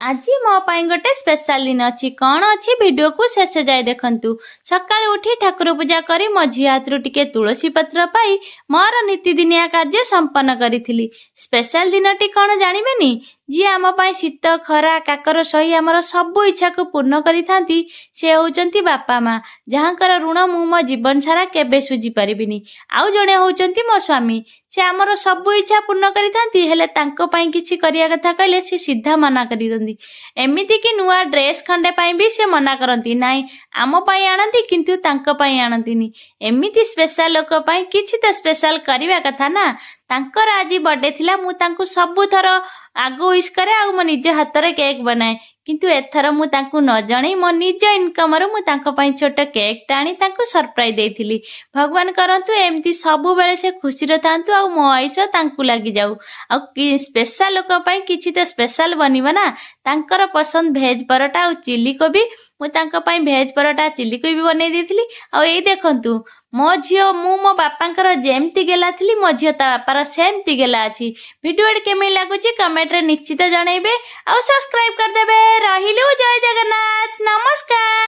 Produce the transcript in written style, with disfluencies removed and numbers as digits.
ଆଜି ମୋ ପାଇଁ ଗୋଟେ ସ୍ପେଶାଲ ଦିନ ଅଛି। କ'ଣ ଅଛି, ଭିଡ଼ିଓକୁ ଶେଷ ଯାଏ ଦେଖନ୍ତୁ। ସକାଳୁ ଉଠି ଠାକୁର ପୂଜା କରି ମୋ ଝିଅ ହାତରୁ ଟିକେ ତୁଳସୀ ପତ୍ର ପାଇ ମୋର ନୀତିଦିନିଆ କାର୍ଯ୍ୟ ସମ୍ପନ୍ନ କରିଥିଲି। ସ୍ପେଶାଲ ଦିନଟି କ'ଣ ଜାଣିବେନି? ଯିଏ ଆମ ପାଇଁ ଶୀତ, ଖରା, କାକର ସହି ଆମର ସବୁ ଇଚ୍ଛାକୁ ପୂର୍ଣ୍ଣ କରିଥାନ୍ତି, ସେ ହେଉଛନ୍ତି ବାପା ମା, ଯାହାଙ୍କର ଋଣ ମୁଁ ମୋ ଜୀବନ ସାରା କେବେ ଶୁଝି ପାରିବିନି। ଆଉ ଜଣେ ହେଉଛନ୍ତି ମୋ ସ୍ୱାମୀ। ସେ ଆମର ସବୁ ଇଚ୍ଛା ପୂର୍ଣ୍ଣ କରିଥାନ୍ତି, ହେଲେ ତାଙ୍କ ପାଇଁ କିଛି କରିବା କଥା କହିଲେ ସେ ସିଧା ମନା କରିଦିଅନ୍ତି। ଏମିତିକି ନୂଆ ଡ୍ରେସ୍ ଖଣ୍ଡେ ପାଇଁ ବି ସେ ମନା କରନ୍ତି। ନାଇଁ, ଆମ ପାଇଁ ଆଣନ୍ତି କିନ୍ତୁ ତାଙ୍କ ପାଇଁ ଆଣନ୍ତିନି। ଏମିତି ସ୍ପେଶାଲ ଲୋକ ପାଇଁ କିଛି ତ ସ୍ପେଶାଲ କରିବା କଥା ନା? ତାଙ୍କର ଆଜି ବର୍ଥଡେ ଥିଲା। ମୁଁ ତାଙ୍କୁ ସବୁଥର ଆଗ ୱିଶ୍ କରେ ଆଉ ମୋ ନିଜ ହାତରେ କେକ୍ ବନାଏ। କିନ୍ତୁ ଏଥର ମୁଁ ତାଙ୍କୁ ନ ଜଣେଇ ମୋ ନିଜ ଇନକମରୁ ମୁଁ ତାଙ୍କ ପାଇଁ ଛୋଟ କେକ୍ଟା ଆଣି ତାଙ୍କୁ ସରପ୍ରାଇଜ ଦେଇଥିଲି। ଭଗବାନ କରନ୍ତୁ, ଏମିତି ସବୁବେଳେ ସେ ଖୁସିରେ ଥାଆନ୍ତୁ ଆଉ ମୋ ଆୟୁଷ ତାଙ୍କୁ ଲାଗିଯାଉ। ଆଉ ସ୍ପେଶାଲ ଲୋକ ପାଇଁ କିଛି ତ ସ୍ପେଶାଲ ବନିବ ନା? ତାଙ୍କର ପସନ୍ଦ ଭେଜ୍ ପରଟା ଆଉ ଚିଲି କୋବି। ମୁଁ ତାଙ୍କ ପାଇଁ ଭେଜ୍ ପରଟା, ଚିଲି କୋବି ବନେଇ ଦେଇଥିଲି। ଆଉ ଏଇ ଦେଖନ୍ତୁ ମୋ ଝିଅ। ମୁଁ ମୋ ବାପାଙ୍କର ଯେମିତି ଗେଲା ଥିଲି, ମୋ ଝିଅ ତା ବାପାର ସେମିତି ଗେଲା ଅଛି। ଭିଡ଼ିଓଟି କେମିତି ଲାଗୁଛି, କମେଣ୍ଟରେ ନିଶ୍ଚିତ ଜଣେଇବେ ଆଉ ସବସ୍କ୍ରାଇବ କରିଦେବେ। ରହିଲୁ, ଜୟ ଜଗନ୍ନାଥ, ନମସ୍କାର।